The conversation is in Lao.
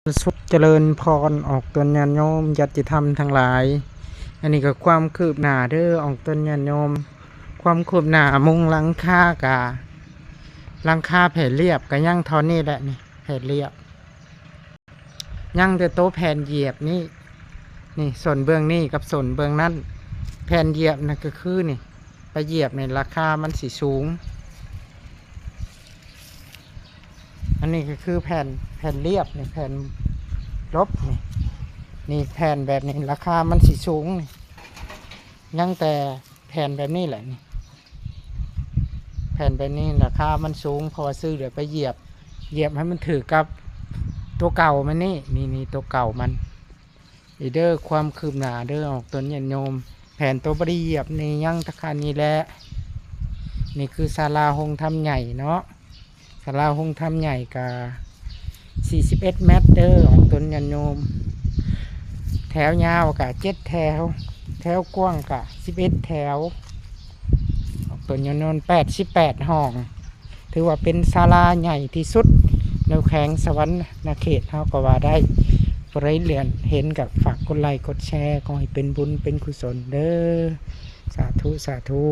ສຸກຈະເລີນພອນ ອອກຕົນຍາດໂຍມ ຍາດຕິທຳທັງຫຼາຍ. ອັນນີ້ກໍຄວາມຄືບໜ້າເດີ ອອກຕົນຍາດໂຍມ. ຄວາມຄືບໜ້າມຸງຫຼັງຄາກະ ຫຼັງຄາແຜ່ນລຽບກໍຍັງເທົ່ານີ້ແຫຼະນີ້ ແຜ່ນລຽບ. ຍັງແຕ່ໂຕແຜ່ນຢຽບນີ້ ນີ້ ສົ້ນເບື້ອງນີ້ກັບສົ້ນເບື້ອງນັ້ນ. ແຜ່ນຢຽບນັ້ນກໍຄືນີ້ ໄປຢຽບນີ້ລາຄາມັນຊິສູງ. ອັນນີ້ກໍຄືແຜ່ນ ແຜ່ນລຽບນີ້ ແຜ່ນລົບນີ້ ນີ້ແຜ່ນແບບນີ້ລາຄາມັນຊິສູງນີ້. ຍັງແຕ່ແຜ່ນແບບນີ້ແຫຼະນີ້ ແຜ່ນແບບນີ້ລາຄາມັນສູງ ເພາະວ່າຊື້ແລ້ວໄປຢຽບ ຢຽບໃຫ້ມັນຖືກກັບຕົວເກົ່າມັນນີ້ ນີ້ ນີ້ຕົວເກົ່າມັນ. ນີ້ເດີ ຄວາມຄືບໜ້າເດີ ອອກຕົນຍາດໂຍມ. ແຜ່ນໂຕບໍ່ໄດ້ຢຽບນີ້ຍັງແຕ່ຄັນນີ້ແຫຼະ. ນີ້ຄືສາລາໂຮງທຳໃຫຍ່ເນາະ ສາລາໂຮງທຳໃຫຍ່ກະສີ່ສິບເອັດແມັດເດີ ອອກຕົນຍາດໂຍມ. ແຖວຍາວກະເຈັດແຖວ ແຖວກວ້າງກະສິບເອັດແຖວ ອອກຕົນຍາດໂຍມ ແປດສິບແປດຫ້ອງ. ຖືວ່າເປັນສາລາໃຫຍ່ທີ່ສຸດໃນແຂວງສະຫວັນນະເຂດເຮົາກໍວ່າໄດ້. ຜູ້ໃດເຫຼືອນເຫັນກໍຝາກກົດໄລກົດແຊ ຂໍໃຫ້ເປັນບຸນເປັນກຸສົນເດີ ສາທຸ ສາທຸ.